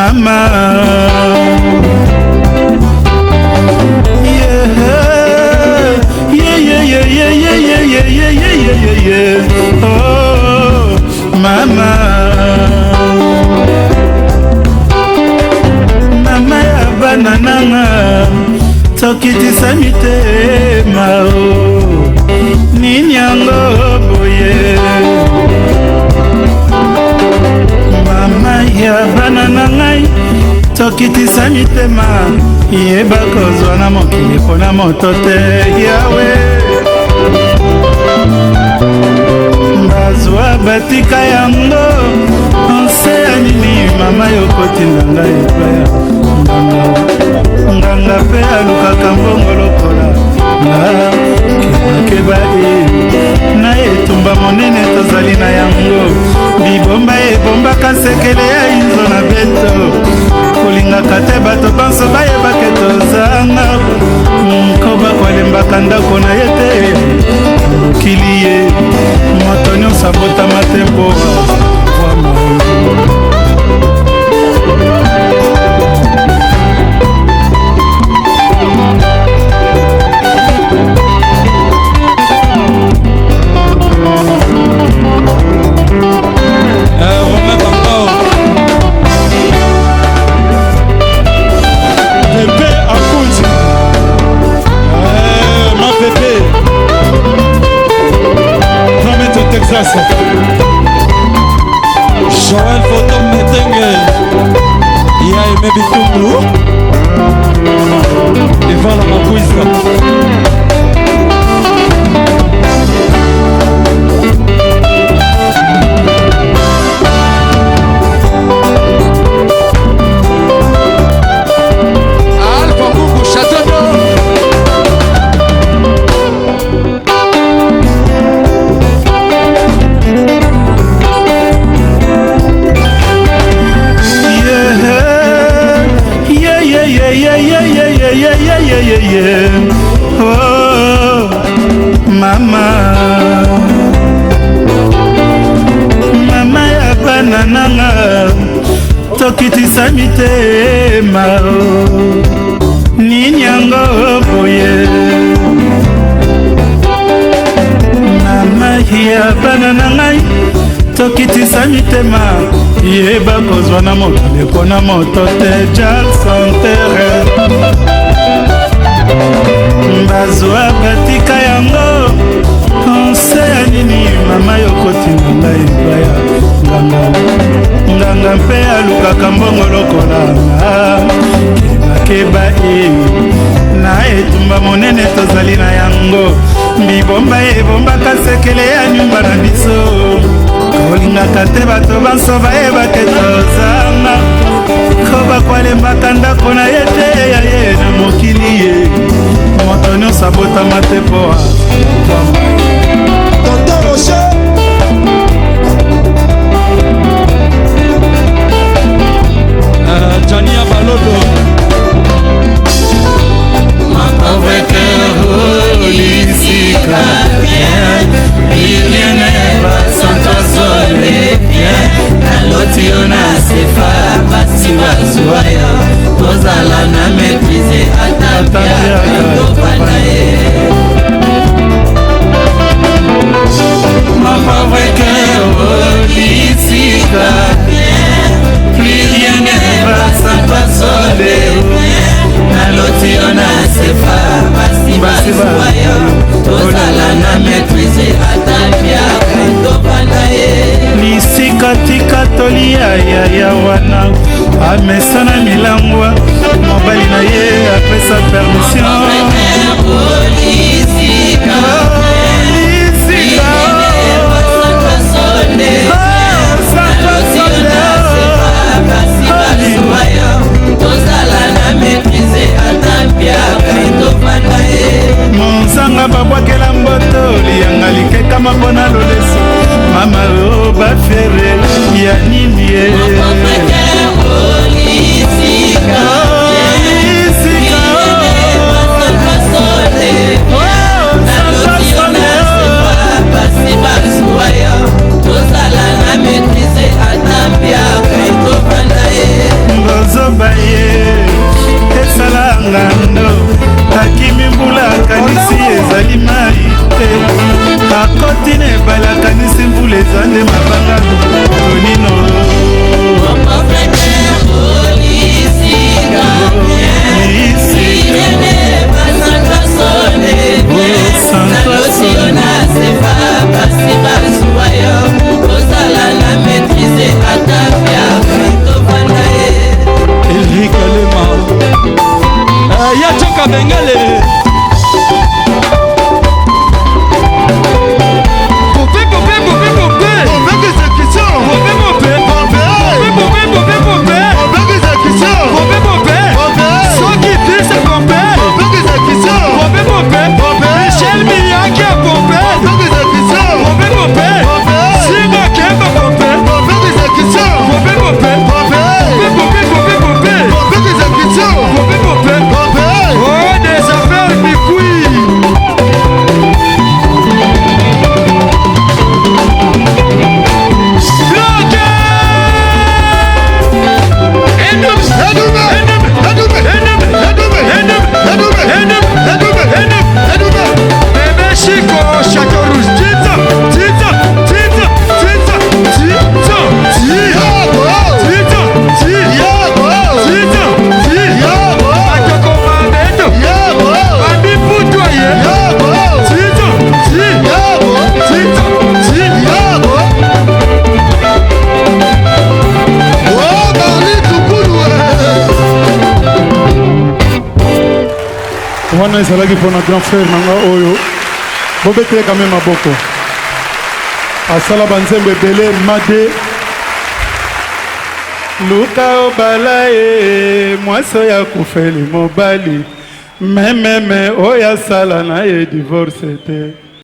Mama yeah, yeah, yeah, yeah, yeah, yeah, yeah, yeah, yeah, yeah, yeah, yeah. Oh, mama mama ya bana nanga tokitisa mitema o nini yango boye mama ya bana na ngai tokitisa mitema yeba kozwa na mokili mpona moto te yawe bazwa batika yango nse ya nini mama yokotinda ngai epai nganga nganga mpe alukaka mbongo lokola nga kebakeba e na etumba monene tozali na yango bibomba ebombaka sekele ya inzo na beto kolingaka te bato banso bayebake tozanga nkoba kolembaka ndako na ye te mokili ye moto nyonso abotama te mpo Romain Bambao. Pepe Akunzi. Ma Pepe. Grand maître Texas. Joël Photo Metenge. Ya Aimé Bitundu. Evala Makuiza. Alpha Mungu Château d'Eau. Yeah, yeah, yeah, yeah, yeah, yeah, yeah, yeah, yeah, yeah, yeah, yeah. Oh, mama mama ya bana nanga tokitisa mitema nini yango boye mama ya bana na ngai tokitisa mitema yeba kozwa na mokili mpona moto te Jackson Terre bazwa batika yango nse ya nini mama yokotinda ngai epai ya nganga nganga mpe alukaka mbongo lokola nga kebakeba e na etumba monene tozali na yango bibomba ebombaka sekele ya nyumba na biso kolingaka te bato banso bayebake tozanga koba kwalembaka ndako na ye te ya ye na mokili ye moto nyonso abotama te po Tonton Rocher. Johnny Abalodo. Ma pauvre cœur, lisika bien, rien ne va sans toi seul bien. Naloti yo na sefa, basi bazwa yo, tozala na maîtrise ata piaka topanda ye. Ma pauvre cœur, lisika bien, plus rien ne va sans toi seul bien. Naloti yo na sefa, basi bazwa yo, tozala na maîtrise ata piaka topanda ye. Lisika tika tolia yaya wana amesana milangwa mobali na ye apesa permission. Lisika. Lisika. Tozala na maîtrise ata mpiaka tofanda ye. Monzanga babwakela mboto liyanga likekama mpona loleso mama o bafere ya nini ye. Lisika. Lisika. Kabengele. Poupée, poupée, poupée, poupée. Poupée, poupée. Poupée, poupée, poupée, poupée. Poupée, poupée. Soki fils poupée. Poupée, poupée. Michel Miyake poupée. Poupée, poupée. Simba Kemba poupée. Poupée, poupée. Poupée, poupée, poupée, poupée. Poupée, poupée. Oh, des affaires mikui. Bloqué. Enum, enum, enum, enum, enum, enum, enum. Bébé Chico, Château Rouge, Tita, Tita, Tita, Tita, Tita, Tita, Tita, Tita, Tita, Tita, Atoko Mabeto, Babi Poutoye, Tita, Tita, Tita, Tita. Wana ezalaki mpona grand frère na nga oyo bobetele kame maboko, asala banzembo ebele. Made luka obala ye, mwasi oyo akufeli mobali, mememe oyo asala na ye divorce te.